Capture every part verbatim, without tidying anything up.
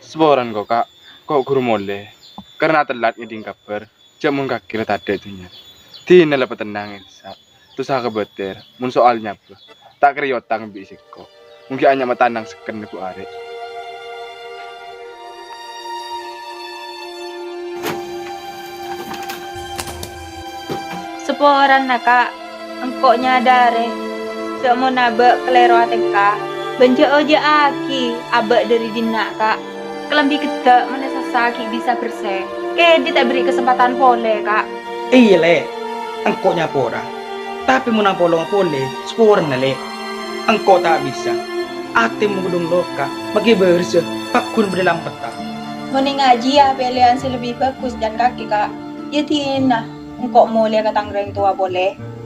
Saporana, Ka'. Ko' ghuru molè. Karna tellat ngèdhing kabhâr, jhâ' mon kakè la tadâ' è dhunnya. Dinah la patennang, Elsa. Tosa kabâtèr, mon soal nyabâ. Ta' kèra èotang bi' sèngko'. Mon ghi' anyama tanang sekken, Bu Arè. Saporana, Ka'. Engko' nyadhârè jhâ' mon abâ' kalèro atèngka, bân jhâ' ojâ'aghi abâ' dhâri dinna', Ka'. Kalambhi ghedda' mon èsassa ghi' bisa bersè. Kèdhi ta' èberri' kasempadhân polè, Ka'. Iyâ, Lè'. Engko' nyapora. Tapè mon apolonga polè, saporana, Lè'. Engko' ta' bisa. Atè mon ghudhung loka, maghi bârâssa, pagghun bâdâ lampetta. Mon è ngajiyâ pèlèyan sè lebbi bhâghus can kakè, Ka'. Yâ dinah, engko' molè ka tang rèng towa polè.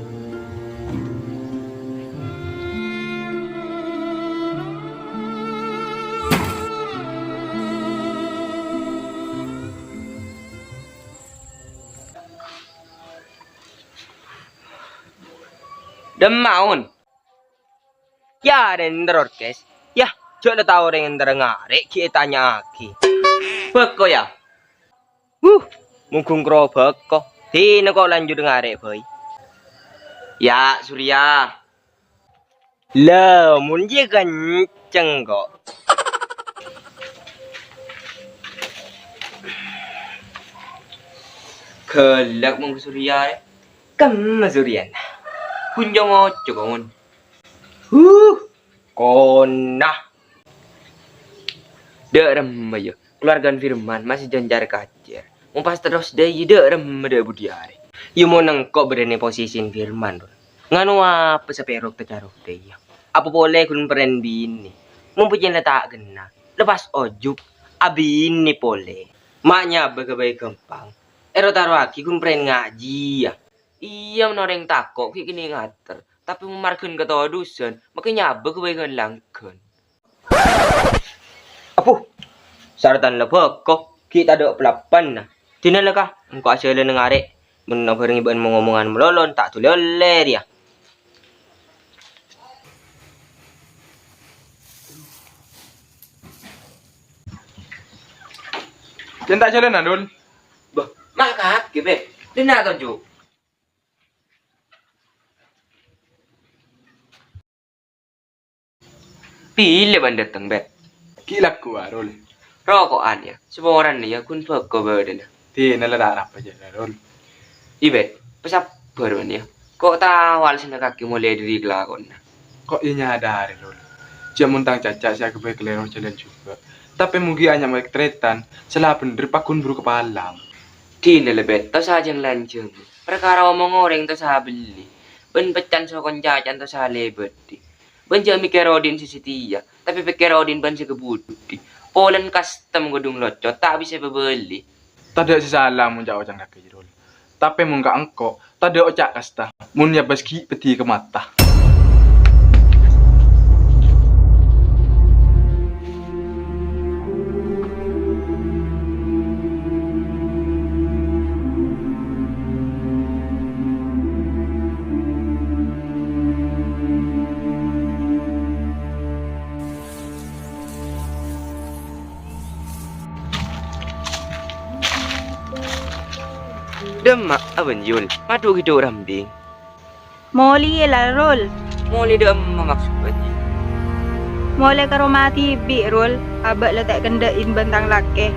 Dhâmmaon. Yâ, rènter orkes. Yâ, jhâ' la tao rèng èntar ngarè' ghi' ètanya'aghi. Bâko, yâ. Huh, mongghung kro bâko. Dinah ko' lanjut ngarè' bhâi. Yâ, Surya. La, mon jiyâ kenceng ko'. Ghellâ' mon Surya, rè. Kemma Suryana. Ghun co-ngoco ko', mon. Huh, kona. Dâ' remma, yâ, kalowargana Firman masih jhânjhâr kacèr. Mon pas terros dâ' iyâ dâ' remma dâ' budi arè. Yâ, mon engko' bârâna posisina Firman, Rul. Nganu apa sapèro tacarok dâ' iyâ? Apa polè ghun perrèn binè? Mon pajhât la ta' kennal, lepas ojhuk, abinè polè. Ma' nyabâ ghâbây ghâmpang. Èro-taroaghi ghun perrèn ngajiyâ. Iyâ, mon orèng tako' ghi' kènè' ngater, tapè mon marghâna katodusân, makè nyabâ ghâbây ghân langghân. Apo, saratana la bâko, ghi' tadâ' palappana. Dinah la, Ka', engko' ajhâlâna ngarè'. Mon abhârengngè bâ'na mo-ngomongan malolo, ta' dhuli ollè rèya. Jhân ta' jhâlâna, Dul. Bâh, ma' kakè, Bèt. Dinna' toju'. Bilâ bâ'na dâteng, Bèt? Ghi' lagghuwâ, Rul. Roko'an, yâ. Saporana, yâ, ghun bâko bâdâna. Dinah la ta' napa jârèya, Rul. Iyâ, Bèt. Pasabbhâr bâ'na, yâ. Ko' tao alasanna kakè molè dâri kalakowanna. Ko' iyâ nyadhâri, Rul. Jhâ' mon tang caca' sè aghâbây kalèro jhâlân jhughân. Tapè mon ghi' anyama tarètan, sala bhendher pagghun buru kapalang. Dinah la, Bèt, tosa jhâng-lanjhâng. Parkara omong orèng tosa bellè. Bân pèccan sokon caca'an tosa lèbâdhi. Bân jhâ' mèkkèr odi'na sè satèya, tapè pèkkèr odi'na bân sè kabudi. Polana kasta ghâdhung locot, ta' bisa èpabâli. Tadâ' sè sala mon ca'-oca'an kakè, Rul. Tapè mon ka engko', tadâ' oca' kasta. Mon nyabâs ghi' pèdhi ka mata. Dâmma'a bâ'na, Yul, madhu ghi' dhu' rambing. Molèya la, Rul. Molè dâ' emma maksod bâ'na? Molè ka roma dhibi', Rul. Abâ' la ta' èkendhâ'in bân tang lakè.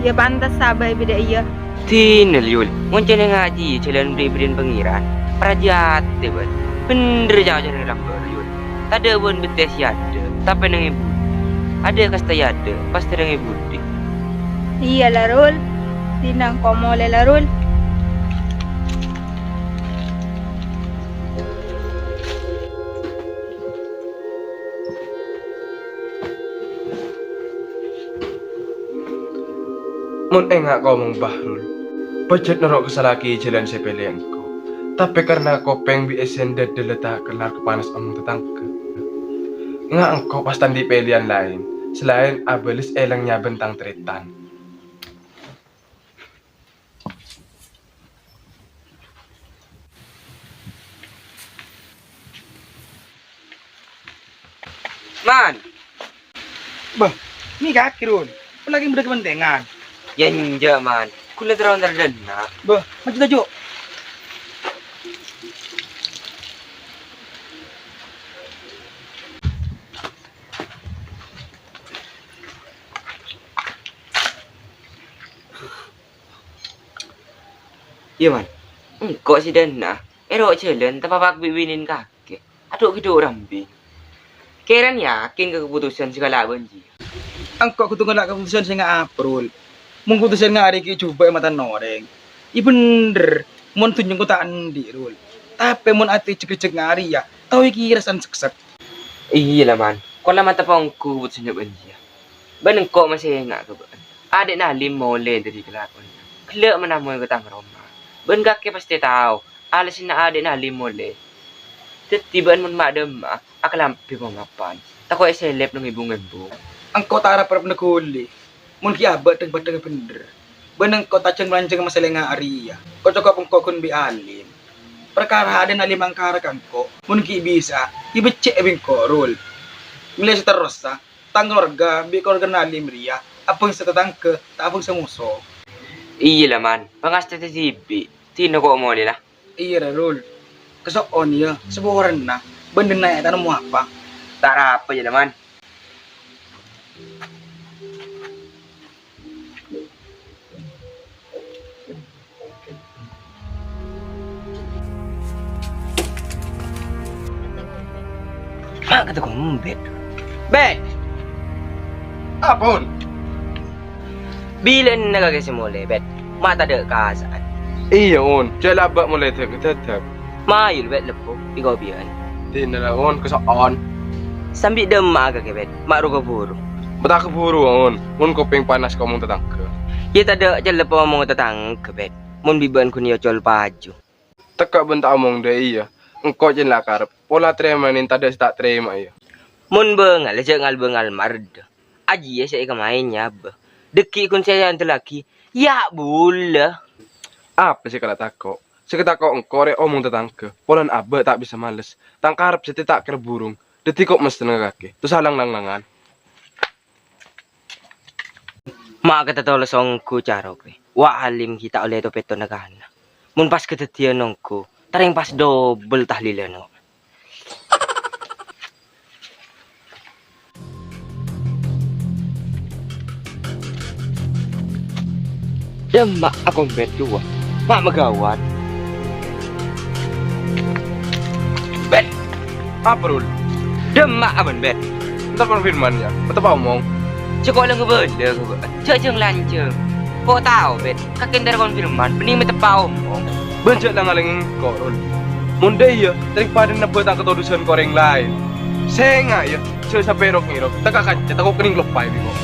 Yâ pantes abâ' è bâdâ iyâ. Dinah, Yul, mon cè' ngajhi jhâlân bri-bâriyân Pangèran. Parajâtè bâ'na. Bhendher ca'-oca'an rambâ', Yul. Tadâ' bân bettè sè adâ', tapè neng è budi. Adâ' kasta è adâ', pastè neng è budi. Iyâ la, Rul. Dinah engko' molè la, Rul. Mon enga' ka omong Bahrul, pajhât noro' ka salakè jhâlân sè pèlè engko'. Tapè karna kopèng bi' essèna dhâddhâ la ta' kellar ka panas omong tatangghâ. Enga' engko' pas ta' andi' pèlèyan laèn, salaèn abâles èlang nyabân tang tarètan. Man! Bâh, mè' kakè, Rul. Polana bâdâ kapentingan. Yâ enjâ', Man. Kaulâ terro ntar dâ' enna'. Bâh, maju, maju. Iyâ, Man. Engko' sè dâ' enna', èro' jhâlân tapapak bi' binèna kakè. Adhu' ghi' dhu' rambing. Kèran yakin ka kaputusan sè kala' bân jiyâ. Engko' kodhu ngala' kaputusan sè nga' aprol. Mon kaputusan nga' arè ghi' jhubâ' è matana orèng. Iyâ bhendher, mon dhunnya engko' ta' andi', Rul. Tapè mon atè jhek-jhek nga' arèya, tao èkèra san seksek. Iyâ la, Man. Kaulâ mantep ongghu kaputusanna bân jiyâ. Bân engko' masè enga' ka bâ'na. Adhi'na Halim molè dâri kalakowanna. Ghellâ' manamoy ka tang roma. Bân kakè pastè tao, alasanna adhi'na Halim molè. Dhâddhi bâ'na mon ma'-dhâmma'a akalambhi pongapan. Tako' èsèlèp neng è bung-èbung. Engko' ta' arap-arap neguli. Mon ghi' abâ' dhâng-padhâng bhendher. Bân engko' ta' jhâng-malanjhâng masalah nga' arèya. Ko'-, cokop engko' ghun bi' Halim. Parkara adhi'na Halim angkara ka engko'. Mon ghi' bisa'a, èbecce' bi' engko', Rul. Mellè sè terrossa, tang kalowarga bi' kalowargana Halim rèya abhângsa tatangghâ, ta' abhângsa moso. Iyâ la, Man. Pangastèna dhibi'. Dina ko' molè la. Iyâ ra, Rul. Kaso'on, yâ, saporana. Bân dhinna' ta' nemmo apa. Ta' arapa, yâ, Man. Ma' kata kombet. Bet! Apa, On? Bilâna kakè sè molè, Bet. Ma' tadâ' kasa'an. Iyâ, On. Jhâ' la abâ' molè dâk-dâddhâk. Mayu, Bet, lebbu, èkobiyân. Dina la, On, kaso'on. Sambi dhâmma'a kakè, Bet. Ma' ro kabhuru. Ma' ta' kabhuru, On. Mon kopèng panas ka omong tatangghâ. Yâ tadâ' cellep omong tatangghâ, Bet. Mon bi' bâ'na ghun èocol paju. Tekka' bân ta' omong dâ' iyâ. Engko' cèn la karep. Pola tarèmana tadâ' sè ta' tarèma, yâ. Mon bângal, jhâ' ngal-bângal mardhâ. Ajiyâ sè èkamaè nyabâ. Dhâggi' ghun sè èandellaghi, yâ' bulâ. Apa sè kala tako'? Sè èkatako' engko' rè omong tatangghâ. Polana abâ' ta' bisa males. Tang karep sè ta' kèra burung. Dhâddhi ko' mestèna kakè. Tosa lang-langan. Ma' kata tolos ongghu carok rè. Wa' Halim ghi' ta' ollè to-pettona kana. Mon pas kadhâddhiyân ongghu, tarèng pas dobel tahlilana. Dhâmma'a kombet duwâ'. Ma' magawat. Bet! Apa, Rul? Dhâmma'a bân, Bet. Entar konfirman, yâ. Mateppa' omong. Jhâ' ko' la ngabâlâ ka bâ'na. Jhâ' jhâng-lanjhâng. Ko' tao, Bet. Kakè entar konfirman, bânnè mateppa' omong. Bân jhâ' la ngalèngè engko', Rul. Mon dâ' iyâ, tarèng padâna bâ' tang katodusân ka orèng laèn. Sènga', yâ. Jhâ' sampè' rok-ngèrok, tèka kanca, tako' kennèng loppaè bi' ko'.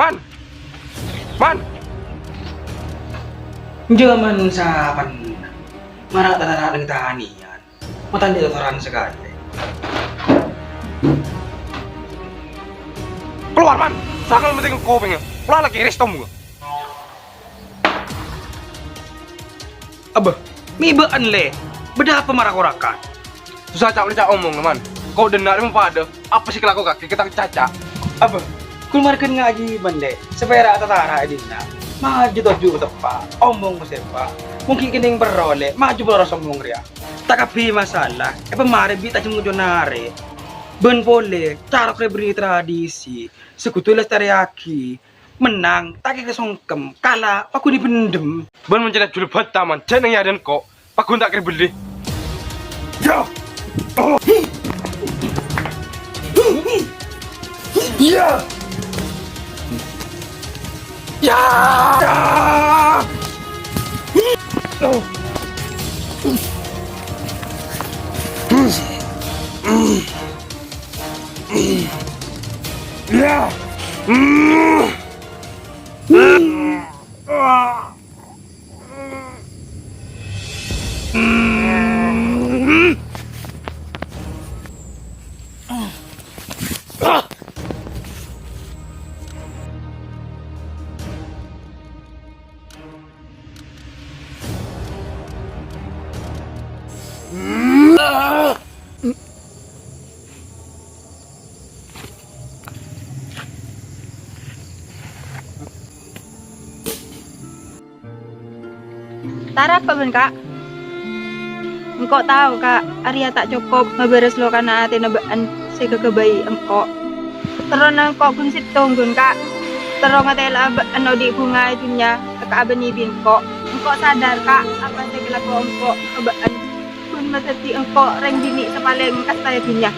Man! Man! Jhâ' man sapanna. Mara' ta-tara' neng tanèyan. Matandhi' totoran sakalè. Kalowar, Man! Sakal mètèng kopèngnga. Pola la kèrès tombungnga. Abbâ, mè' bâ'na, Lè? Bâdâ apa mara ko-rakan? Tosa ca'-oca' omong, Man. Ko' dhinna' rèya padâ. Apa sè èkalakokaghi ka tang caca'? Abbâ, ghun marghâna ngajhi, Man, Lè. Sapèra' ta-tara' è dhinna'. Maju toju' teppa', omong pasèpa'. Mon ghi' kennèng perro, Lè, maju poloros omong rèya. Ta' kabbhi masalah, èpamarè bi' tajhâmmo jonarè. Bân polè, carok rè bânnè tradisi sè kodhu èlestarèyaghi. Mennang, ta' kèra songkem. Kala, paghun èpendem. Bân mon cèna jhulbhât taman, jhâ' neng yadân ko'. Paghun ta' kèra bellè. Ya! Oh! Ya! Ya! Ya! Tarapa bâ'na, Ka'? Engko' tao, Ka', arèya ta' cokop mabârâs lokana atèna bâ'na sè èkaghâbây engko'. Terrona engko' ghun sèttong, ghun, Ka'. Terro ngatela'a bâ'na odi' bhunga è dhunnya èkaabânnè bi' engko'. Engko' sadar, Ka', apa sè èkalako engko' ka bâ'na. Ghun madhâddhi engko' rèng binè' sè palèng kasta è dhunnya.